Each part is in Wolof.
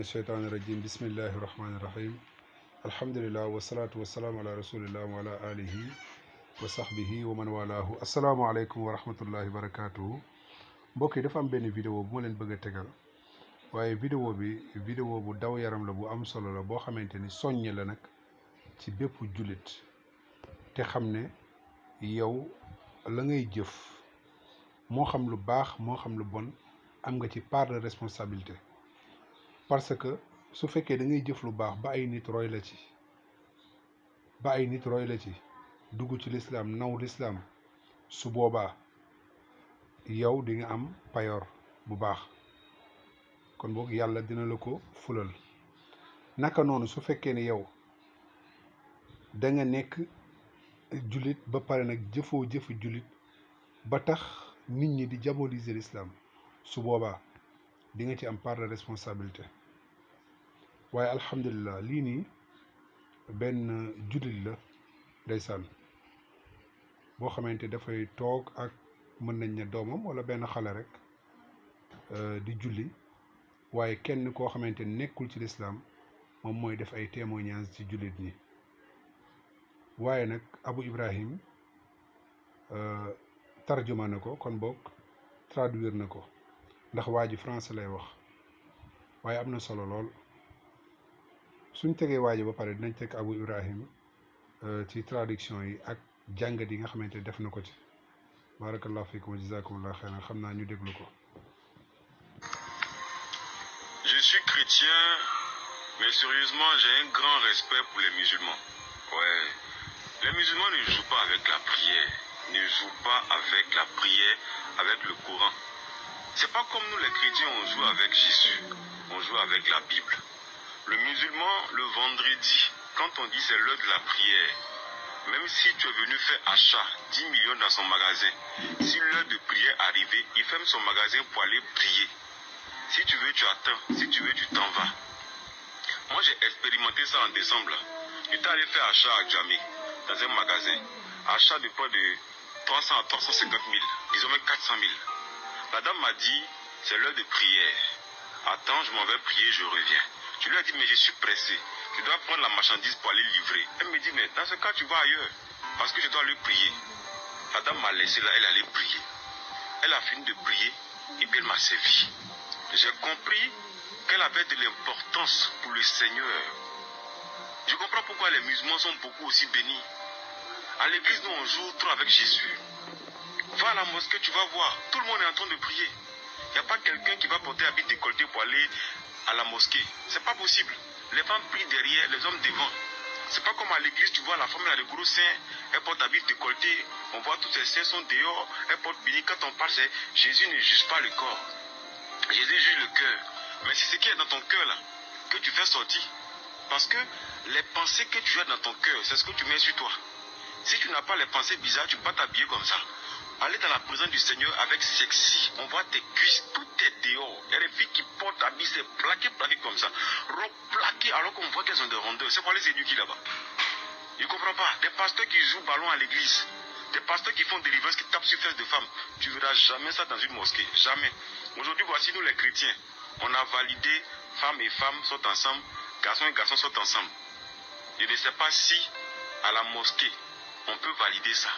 الشيطان الرجيم بسم الله الرحمن الرحيم الحمد لله والصلاة والسلام على رسول الله وعلى آله وصحبه ومن والاه السلام عليكم ورحمة الله وبركاته mbokk yi dafa am benn vidéo bu ma leen bëgg a tegal waaye vidéo bu daw yaram la bu am solo la boo xamante ni soññ la nag ci bépp jullit te xam ne yow la ngay jëf moo xam lu baax moo xam lu bon am nga ci part de responsabilité parce que su fekkee da ngay jëf lu baax ba ay nit roy la ci dugg ci lislaam naw lislaam su boobaa yow di nga am payoor bu baax kon boog yàlla dina la ko fulal naka noonu su fekkee ne yow da nga nekk jullit ba pare nag jëfoo jëfi jullit ba tax nit ñi di diaboliser l'islam su boobaa di nga ci am part de responsabilité waaye alhamdulilah lii nii benn jullit la ndeysaan boo xamante dafay toog ak mën nañ ne doomam wala benn xale rek di julli waaye kenn koo xamante nekkul ci lislaam moom mooy def ay témoignage ci jullit ñi waaye nag Abu Ibrahim tarjuma na ko kon boog traduire na ko ndax waa ji français lay wax waaye am na solo lool suñ tegee waa ji ba pare dinañ teg Abu Ibrahim ci traduction yi ak jàngat yi nga xamante def na ko ci barakallahu fikum wa jazakumullahu khairan xam naa ñu déglu ko. Je suis chrétien, mais sérieusement, j'ai un grand respect pour les musulmans. Ouais. Les musulmans ne jouent pas avec la prière, ne jouent pas avec la prière, avec le Coran. C'est pas comme nous les chrétiens, on joue avec Jésus, on joue avec la Bible. Le musulman, le vendredi, quand on dit c'est l'heure de la prière, même si tu es venu faire achat 10 millions dans son magasin, si l'heure de prière arrivait, il ferme son magasin pour aller prier. Si tu veux, tu attends. Si tu veux, tu t'en vas. Moi, j'ai expérimenté ça en décembre. J'étais allé faire achat à Djamé, dans un magasin. Achat de près de 300 à 350 000, disons même 400 000. La dame m'a dit, c'est l'heure de prière. Attends, je m'en vais prier, je reviens. Je lui ai dit, mais je suis pressé. Je dois prendre la marchandise pour aller livrer. Elle me dit, mais dans ce cas, tu vas ailleurs. Parce que je dois aller prier. La dame m'a laissé là, elle allait prier. Elle a fini de prier et puis elle m'a servi. J'ai compris qu'elle avait de l'importance pour le Seigneur. Je comprends pourquoi les musulmans sont beaucoup aussi bénis. À l'église, nous, on joue trop avec Jésus. Va à la mosquée, tu vas voir. Tout le monde est en train de prier. Il n'y a pas quelqu'un qui va porter habit décolleté pour aller à la mosquée. C'est pas possible. Les femmes prient derrière, les hommes devant. C'est pas comme à l'église, tu vois, la femme elle a de gros seins, elle porte habit décolleté, on voit tous ses seins sont dehors, elle porte béni. Quand on parle, c'est Jésus ne juge pas le corps. Jésus juge le cœur. Mais c'est ce qui est dans ton cœur là, que tu fais sortir. Parce que les pensées que tu as dans ton cœur, c'est ce que tu mets sur toi. Si tu n'as pas les pensées bizarres, tu peux pas t'habiller comme ça. Aller dans la présence du Seigneur avec sexy. On voit tes cuisses, tout est dehors. Il y a des filles qui portent habits, c'est plaqué comme ça. Replaqué alors qu'on voit qu'elles ont des rondeurs. C'est pour les éduquer là-bas. Je ne comprends pas. Des pasteurs qui jouent ballon à l'église. Des pasteurs qui font des délivrances, qui tapent sur fesses de femmes. Tu ne verras jamais ça dans une mosquée. Jamais. Aujourd'hui, voici nous les chrétiens. On a validé femmes et femmes sont ensemble, garçons et garçons sont ensemble. Je ne sais pas si à la mosquée, on peut valider ça.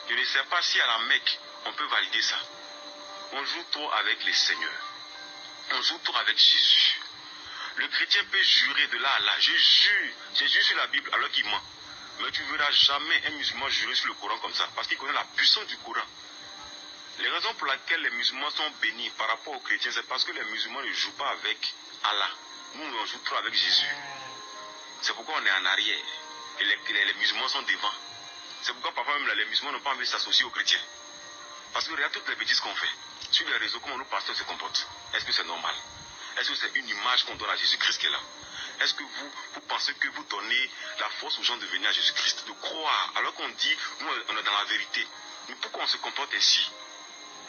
Je ne sais pas si à la Mecque, on peut valider ça. On joue trop avec les seigneurs. On joue trop avec Jésus. Le chrétien peut jurer de là à là. Je jure sur la Bible alors qu'il ment. Mais tu ne verras jamais un musulman jurer sur le Coran comme ça. Parce qu'il connaît la puissance du Coran. Les raisons pour lesquelles les musulmans sont bénis par rapport aux chrétiens, c'est parce que les musulmans ne jouent pas avec Allah. Nous, on joue trop avec Jésus. C'est pourquoi on est en arrière. Et les musulmans sont devant. C'est pourquoi parfois même les musulmans n'ont pas envie de s'associer aux chrétiens. Parce que regarde toutes les bêtises qu'on fait. Sur les réseaux, comment nos pasteurs se comportent. Est-ce que c'est normal? Est-ce que c'est une image qu'on donne à Jésus-Christ qui est là? Est-ce que vous pensez que vous donnez la force aux gens de venir à Jésus-Christ, de croire, alors qu'on dit, nous on est dans la vérité. Mais pourquoi on se comporte ainsi?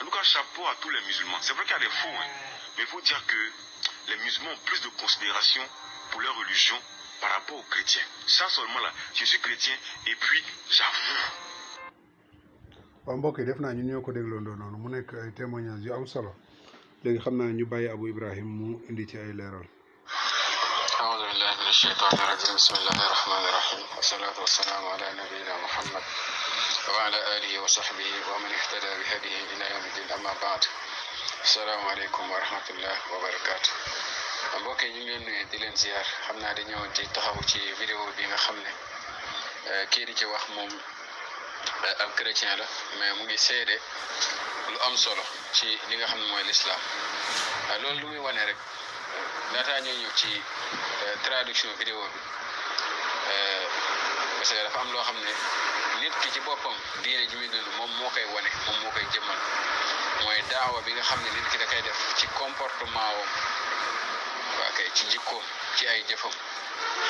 En tout cas, chapeau à tous les musulmans. C'est vrai qu'il y a des faux, mais il faut dire que les musulmans ont plus de considération pour leur religion par rapport aux chrétiens. Ça seulement là, je suis chrétien et puis j'avoue. waaw mbokk yi def naa ñun ñoo ko dégloondoo noonu mu nekk ay témoignages yu am solo léegi xam naa ñu bàyyi Abu Ibrahim mu indi ci ay leeral. أعوذ بالله من الشيطان الرجيم بسم الله الرحمن الرحيم والصلاة والسلام على نبينا محمد وعلى آله وصحبه ومن اهتدى بهديه إلى يوم الدين أما بعد السلام عليكم ورحمة الله وبركاته mbokk yi ñu ngi leen nuyu di leen ziar xam naa di ñëw di taxaw ci vidéo bi nga xam ne kii di ci wax moom ab chrétien la mais mu ngi seede lu am solo ci li nga xam ne mooy l'islam loolu lu muy wane rek laataa ñuy ñëw ci traduction vidéo bi parce que dafa am loo xam ne nit ki ci boppam diine ji muy dund moom moo koy wane moom moo koy jëmmal mooy daawa bi nga xam ne nit ki da koy def ci comportement wam waa kay ci jikkoom ci ay jëfam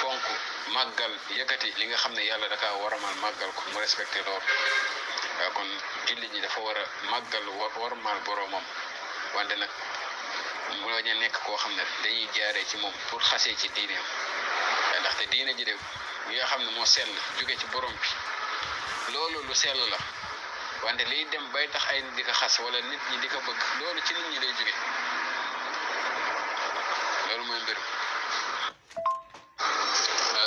fonk màggal yëkkati li nga xam ne yàlla da kaa waramal màggal ko mu respecté loolu kon jullit ñi dafa war a màggal warmal boroomam wante nag mu bañ a nekk koo xam ne dañuy jaaree ci moom pour xasee ci diineem ndaxte diine ji de li nga xam ne moo sell jóge ci borom bi loolu lu sell la wante liy dem bay tax ay nit di ko xas wala nit ñi di ko bëgg loolu ci nit ñi lay jóge loolu mooy mbir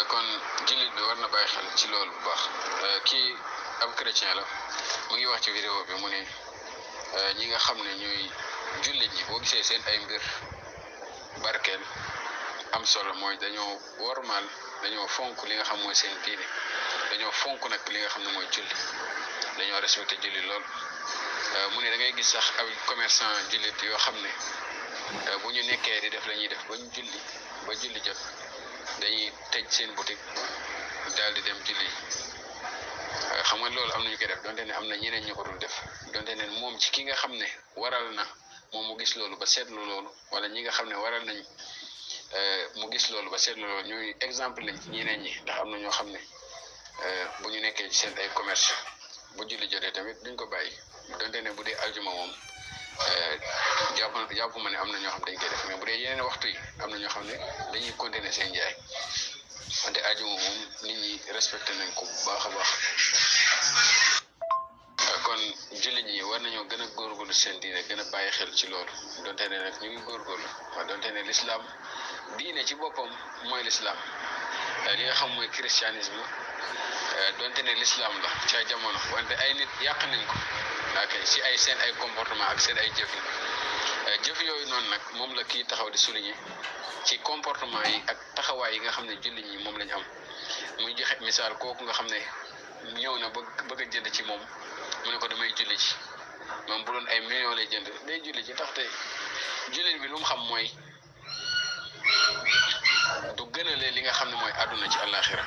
kon jullit bi war na bàyyi xel ci loolu bu baax kii ab chrétien la mu ngi wax ci vidéo bi mu ne ñi nga xam ne ñuy jullit ñi boo gisee seen ay mbir barkeel am solo mooy dañoo wormaal dañoo fonk li nga xam mooy seen diine dañoo fonk nag li nga xam ne mooy julli dañoo respecté julli lool mu ne da ngay gis sax ay commerçant jullit yoo xam ne bu ñu nekkee di def la ñuy def ba ñu julli ba julli jot dañuy tëj seen boutique daal di dem julli xam nga loolu am na ñu koy def donte ne am na ñeneen ñu ko dul def donte ne moom ci ki nga xam ne waral na moom mu gis loolu ba seetlu loolu wala ñi nga xam ne waral nañ mu gis loolu ba seetlu loolu ñooy exemple lañ ci ñeneen ñi ndax am na ñoo xam ne bu ñu nekkee ci seen ay commerce bu julli jotee tamit duñ ko bàyyi donte ne bu dee aljuma moom jàpp ma ne am na ñoo xam dañ koy def mais bu dee yeneen waxtu yi am na ñoo xam ne dañuy continuer seen jaay wante aljuma moom nit ñi respecté nañ ko bu baax a baax kon jullit ñi war nañoo gën a góorgóorlu seen diine gën a bàyyi xel ci loolu donte ne nag ñu ngi góorgóorlu waaw donte ne l'islam diine ci boppam mooy l'islam li nga xam mooy christianisme donte ne l'islam la ci ay jamono wante ay nit yàq nañ ko ak ci ay seen ay comportement ak seen ay jëf yooyu noonu nag moom la kii taxaw di souligner ci comportement yi ak taxawaay yi nga xam ne jullit ñi moom lañ am muy joxe misaal kooku nga xam ne ñëw na bëgg a jënd ci moom mu ne ko damay julli ci moom bu doon ay millions lay jënd day julli ci ndaxte jullit bi lu mu xam mooy du gënale li nga xam ne mooy àdduna ci àllaaxira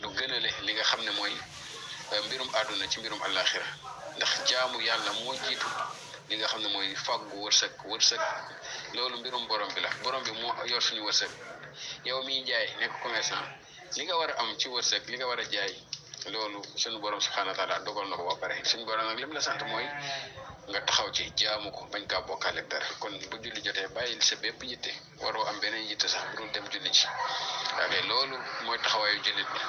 du gënale li nga xam ne mooy mbirum àdduna ci mbirum àllaaxira ndax jaamu yàlla moo jiitu li nga xam ne mooy fàggu wërsëg loolu mbirum borom bi la borom bi moo yor suñu wërsëg yow miy jaay nekk commerçant li nga war a am ci wërsëg li nga war a jaay loolu suñu borom subhanahu wa taala dogal na ko ba pare suñu borom nag lim la sant mooy nga taxaw ci jaamu ko bañ kaa bokkaale dara kon bu julli jotee bàyyil sa bépp yitte waroo am beneen yitte sax bu dul dem julli ci waaye loolu mooy taxawaayu jullit bi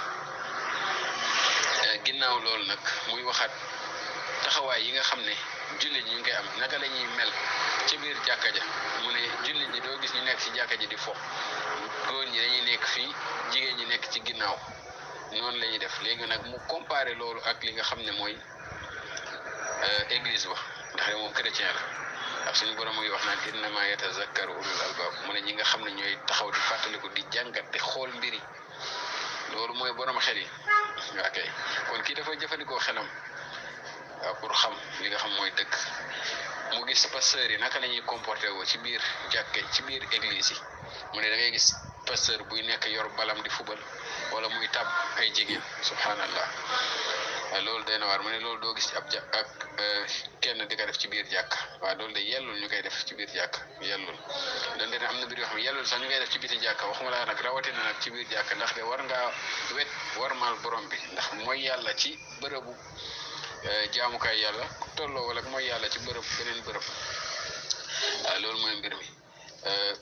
ginnaaw loolu nag muy waxaat taxawaay yi nga xam ne jullit ñi ñu ngi koy am naka la ñuy mel ci biir jàkka ja mu ne jullit ñi doo gis ñu nekk ci jàkka ji di fo góor ñi dañuy nekk fii jigéen ñi nekk ci ginnaaw noonu la ñuy def léegi nag mu comparé loolu ak li nga xam ne mooy église ba ndax de moom chrétien la ak suñu borom muy wax naan innama yatazakkaru ulul albab mu ne ñi nga xam ne ñooy taxaw di fàttaliku di jàngat di xool mbiri loolu mooy borom xel yi ok kon kii dafa jëfandikoo xelam pour xam li nga xam mooy dëgg mu gis pasteur yi naka la ñuy comporté woo ci biir jàkke ci biir église yi mu ne da ngay gis pasteur buy nekk yor balam di fubal wala muy tab ay jigéen subhanallah loolu day na waar mu ne loolu doo gis ci ab ak kenn di ko def ci biir jàkk waaw loolu de yellul ñu koy def ci biir jàkk yellul donte ne am na biir yoo xam ne yellul sax ñu koy def ci biti jàkk waxuma laa nag rawatina nag ci biir jàkk ndax de war ngaa warmaal borom bi ndax mooy yàlla ci bërëbu jaamukaay yàlla tolloo wala mooy yàlla ci beneen bërëb loolu mooy mbir mi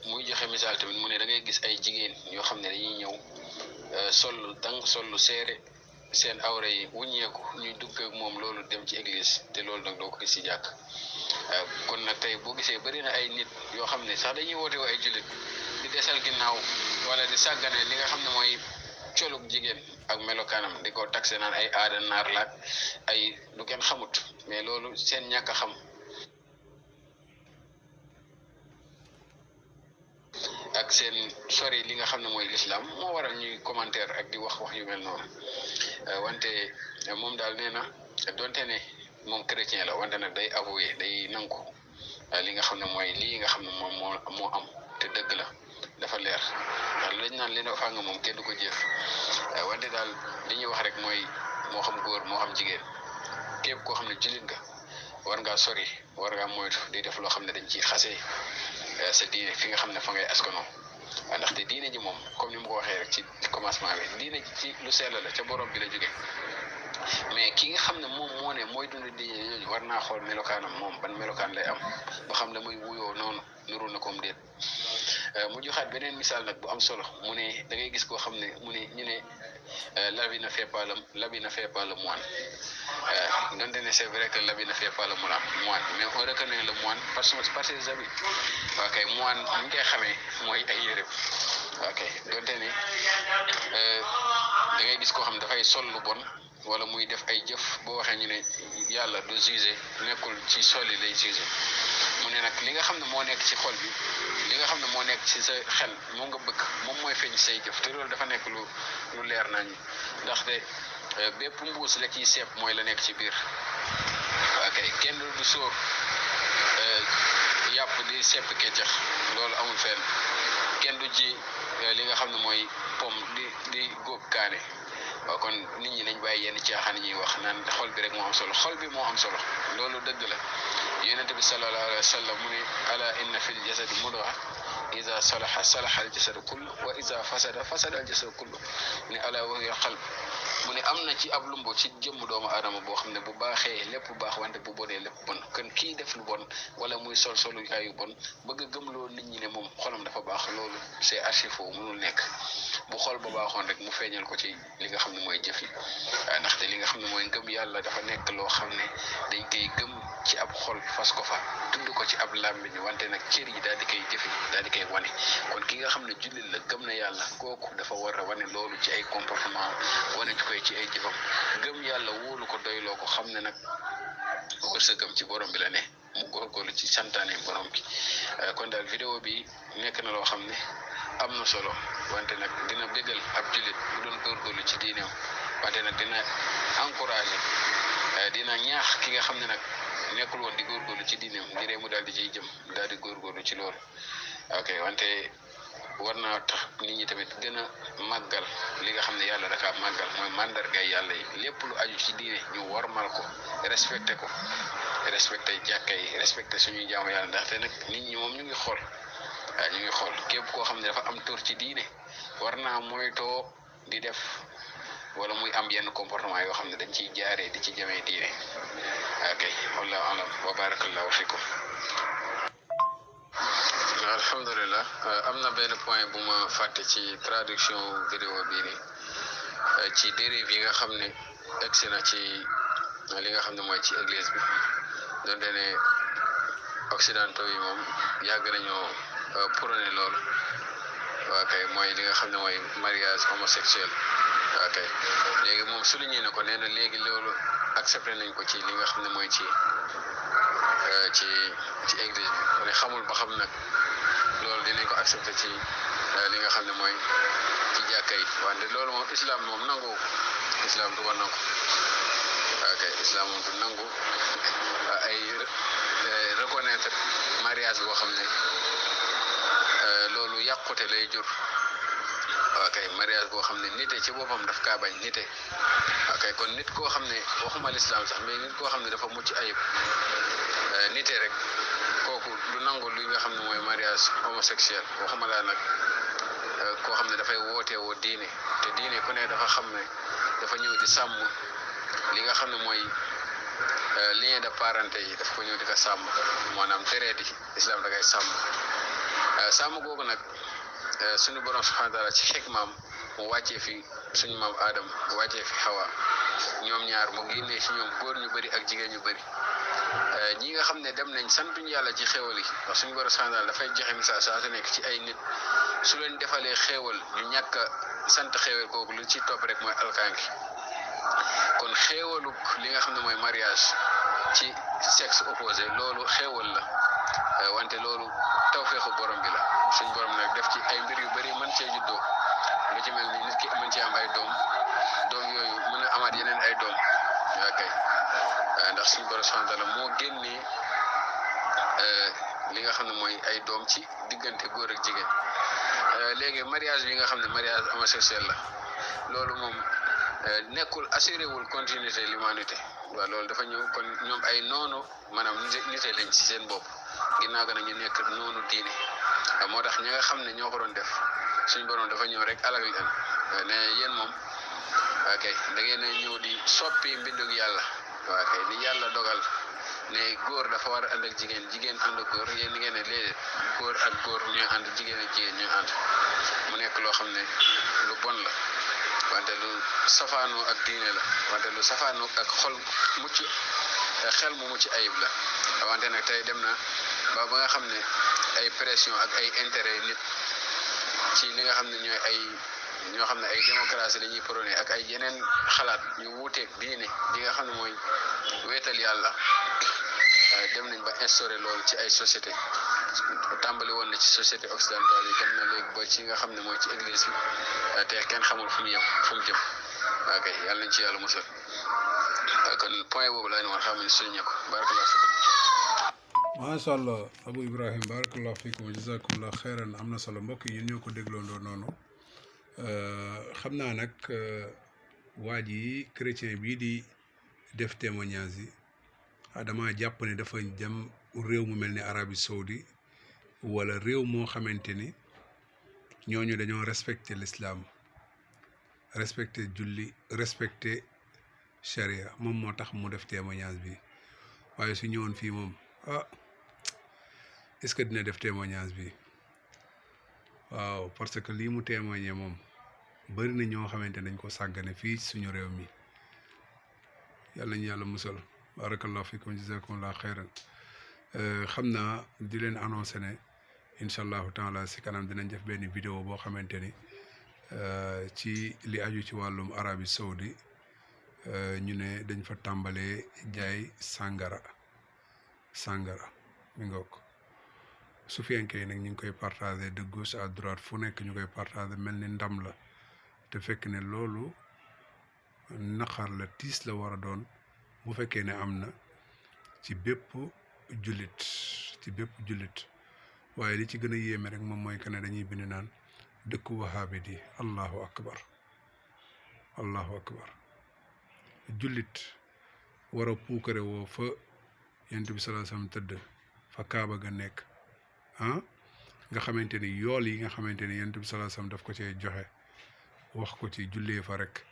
muy joxe misaal tamit mu ne da ngay gis ay jigéen yoo xam ne dañuy ñëw sollu seere seen awra yi wuññeeku ñuy dugg ak moom loolu dem ci église te loolu nag doo ko gis ci jàkk kon nag tey boo gisee bëri na ay nit yoo xam ne sax dañuy woote woo ay jullit di desal ginnaaw wala di sàggane li nga xam ne mooy colug jigéen ak melokaanam di ko taxe naan ay aada naar laak ay du kenn xamut mais loolu seen ñàkk a xam ak seen sori li nga xam ne mooy lislaam moo waral ñuy commentaire ak di wax yu mel noonu wante moom daal nee na donte ne moom chrétien la wante nag day avoué day nangu li nga xam ne mooy lii nga xam ne moom moo am te dëgg la dafa leer ndax lañ naan li na fàng moom kenn du ko jëf wante daal li ñuy wax rek mooy moo xam góor moo xam jigéen képp koo xam ne jullit nga war ngaa sori war ngaa moytu di def loo xam ne dañ ciy xasee sa diine fi nga xam ne fa ngay askano ndaxte diine ji moom comme ni mu ko waxee rek ci commencement bi diine ji ci lu sell la ca borom bi la jóge mais ki nga xam ne moom moo ne mooy dund diine yooyu war naa xool melokaanam moom ban melokaan lay am ba xam ne muy wuyoo noonu nuru na comme déet mu joxaat beneen misaal nag bu am solo mu ne da ngay gis koo xam ne mu ne ñu ne l'habit ne fait pas le moine donte ne c'est vrai que l'habit ne fait pas le moine mais on reconnaît le moine par ses habits waa kay moine ni ñu koy xamee mooy ay yére waa kay donte ne da ngay gis koo xam ne dafay sol lu bon wala muy def ay jëf boo waxee ñu ne yàlla du jugé nekkul ci sol yi lay jugé mu ne nag li nga xam ne moo nekk ci xol bi li nga xam ne moo nekk ci sa xel moom nga bëgg moom mooy feeñ say jëf te loolu dafa nekk lu leer nañ ndaxte bépp mbuus la ciy seep mooy la nekk ci biir ok kenn du sóor yàpp di sepp keccax loolu amul fenn kenn du ji li nga xam ne mooy pom di góob kaane waaw kon nit ñi nañ bàyyi yenn caaxaan yi ñuy wax naan xol bi rek moo am solo xol bi moo am solo loolu dëgg la yonent bi sallallahu alayhi wa sallam mu ne ala inna fil jasadi mudga iza salaha salaha al jasadu kullu wa iza fasada fasada al jasadu kullu ne ala wa hiya qalb mu ne am na ci ab lumbo ci jëmm doomu aadama boo xam ne bu baaxee lépp baax wante bu bonee lépp bon kon kii def lu bon wala muy solukaay yu bon bëgg a gëmloo nit ñi ne moom xolam dafa baax loolu c'est archi faux mënul nekk bu xol ba baaxoon rek mu feeñal ko ci li nga xam ne mooy jëf yi ndaxte li nga xam ne mooy ngëm yàlla dafa nekk loo xam ne dañ koy gëm ci ab xol fas ko fa tudd ko ci ab làmmiñ wante nag cër yi daal di koy jëfi daal di koy wane kon ki nga xam ne jullit la gëm na yàlla kooku dafa war a wane loolu ci ay comportement wane koy ci ay jëfam gëm yàlla wóolu ko doyloo ko xam ne nag wërsëgam ci borom bi la ne mu góorgóorlu ci santaane borom bi kon daal vidéo bi nekk na loo xam ne am na solo wante nag dina bégal ab jullit bu doon góorgóorlu ci diineem wante nag dina encouragé dina ñaax ki nga xam ne nag nekkul woon di góorgóorlu ci diineem ngir mu daal di ciy jëm daal di góorgóorlu ci loolu ok wante war naa tax nit ñi tamit gën a màggal li nga xam ne yàlla dafa màggal mooy mandargay yàlla yi lépp lu aju ci diine ñu warmal ko respecté jàkka yi respecté suñuy jaamu yàlla ndaxte nag nit ñi moom ñu ngi xool képp koo xam ne dafa am tur ci diine war naa moytoo di def wala muy am yenn comportement yoo xam ne dañ ciy jaaree di ci jëmee diine ok wallahu alam wa barakallahu fikum alhamdulillah am na benn point bu ma fàtte ci traduction vidéo bii ni ci dérive yi nga xam ne egsi na ci li nga xam ne mooy ci église bi donte ne occidentaux yi moom yàgg nañoo prôné loolu waa kay mooy li nga xam ne mooy mariage homosexuel waa kay léegi moom souligné na ko nee na léegi loolu accepté nañ ko ci li nga xam ne mooy ci église bi kon xamul ba xam nag loolu dinañ ko accepté ci li nga xam ne mooy ci jàkka yi wante loolu moom islam moom nangu islam du ko nangu ok islam moom du nangu ay reconnaître mariage boo xam ne loolu yàqute lay jur ok mariage boo xam ne nite ci boppam daf kaa bañ nite ok kon nit koo xam ne waxuma l'islam sax mais nit koo xam ne dafa mucc ayib nite rek kooku du nangu li nga xam ne mooy mariage homosexuel waxuma laa nag koo xam ne dafay wootee woo diine te diine ku ne dafa xam ne dafa ñëw di sàmm li nga xam ne mooy lien de parenté yi daf ko ñëw di ko sàmm maanaam tereet yi islam da ngay sàmm googu nag suñu borom subhanahu wa taala ci xikmaam mu wàccee fi suñu maam Adam wàccee fi Hawa ñoom ñaar mu génnee ci ñoom góor ñu bëri ak jigéen ñu bëri ñi nga xam ne dem nañ santuñu yàlla ci xéwal yi wax suñu borom subhanahu wa taala dafay joxe misaal saa su nekk ci ay nit su leen defalee xéewal ñu ñàkk a sant xéewal kooku lu ci topp rek mooy alkaangi kon xéewaluk li nga xam ne mooy mariage ci sexe opposé loolu xéewal la wante loolu tawféexu borom bi la suñ borom nag def ci ay mbir yu bari mën cee juddoo lu ci mel ni nit ki mën cee am ay doom yooyu mën a amaat yeneen ay doom waa kay ndax suñ borom subhanahu wa taala moo génnee li nga xam ne mooy ay doom ci diggante góor ak jigéen léegi mariage bi nga xam ne mariage homosexuel la loolu moom nekkul assuré wul continuité l'humanité waaw loolu dafa ñëw kon ñoom ay noonu maanaam nite lañ ci seen bopp ginnaaw ga nag ñu nekk noonu diine moo tax ñi nga xam ne ñoo ko doon def suñ borom dafa ñëw rek alal leen ne yéen moom ok da ngeen a ñëw di soppi mbindug yàlla waa kay li yàlla dogal ne góor dafa war a ànd ak jigéen ànd ak góor yéen ni ngeen ne léegi góor ak góor ñooy ànd jigéen ak jigéen ñooy ànd mu nekk loo xam ne lu bon la wante lu safaanoo ak diine la wante lu safaanoo ak xel mu mucc ayib la wante nag tey dem na ba nga xam ne ay pression ak ay intérêt nit ci li nga xam ne ñoo xam ne ay démocratie la ñuy prôné ak ay yeneen xalaat yu wuuteeg diine li nga xam ne mooy weetal yàlla dem nañ ba instauré loolu ci ay société tàmbali woon na ci société occidentale yi dem na léegi ba ci nga xam ne mooy ci église bi te kenn xamul fu mu jëm waa kay yàlla nañ ci yàlla musal kon point boobu laa ne woon xam ne suñu ko barakallah fikum macha allah Abou Ibrahim barakallah fikum jazakumullah xeyran am na solo mbokk yi ñoo ko dégloondoo noonu xam naa nag waa ji chrétien bii di def témoignage yi dama jàpp ne dafa dem réew mu mel ni Arabie Saoudi wala réew moo xamante ni ñooñu dañoo respecté l'islam respecté julli respecté charia moom moo tax mu def témoignage bi waaye su ñëwoon fii moom est-ce que dina def témoignage bi waaw parce que lii mu témoigné moom bari na ñoo xamante dañ ko sàggane fii suñu réew mi yàlla ñu yàlla musal barakallahu fikum jazakumullah xeyran xam naa di leen annoncé ne incha allahu taala si kanam dinañ def benn vidéo boo xamante ni ci li aju ci wàllum Arabie Saoudi ñu ne dañ fa tàmbalee jaay sàngara mi nga ko su fekkee nag ñu ngi koy partagé de gauche à droite fu nekk ñu koy partagé mel ni ndam la te fekk ne loolu naqar la tiis la war a doon bu fekkee ne am na ci bépp jullit waaye li ci gën a yéeme rek moom mooy que ne dañuy bind naan dëkku wahabit yi allahu akbar jullit war a puukare woo fa yonent bi sallallahu alayhi wasallam tëdd fa kaaba ga nekk nga xamante ni yool yi nga xamante ni yonent bi sallallahu alayhi wasallam daf ko cee joxe wax ko ci jullee fa rek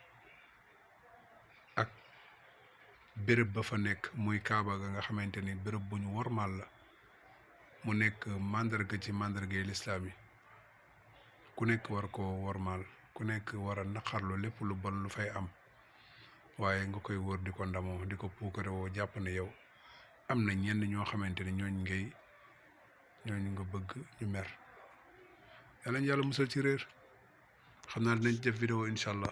ak béréb ba fa nekk muy kaaba ga nga xamante ni béréb bu ñu wormaal la mu nekk màndarga ci màndargay lislaam yi ku nekk war ko wormaal ku nekk war a naqarlu lépp lu bon lu fay am waaye nga koy wër di ko ndamoo di ko puukare woo jàpp ne yow am na ñenn ñoo xamante ni ñooñu nga bëgg ñu mer yàlla musal ci réer xam naa dinañ def vidéo incha allah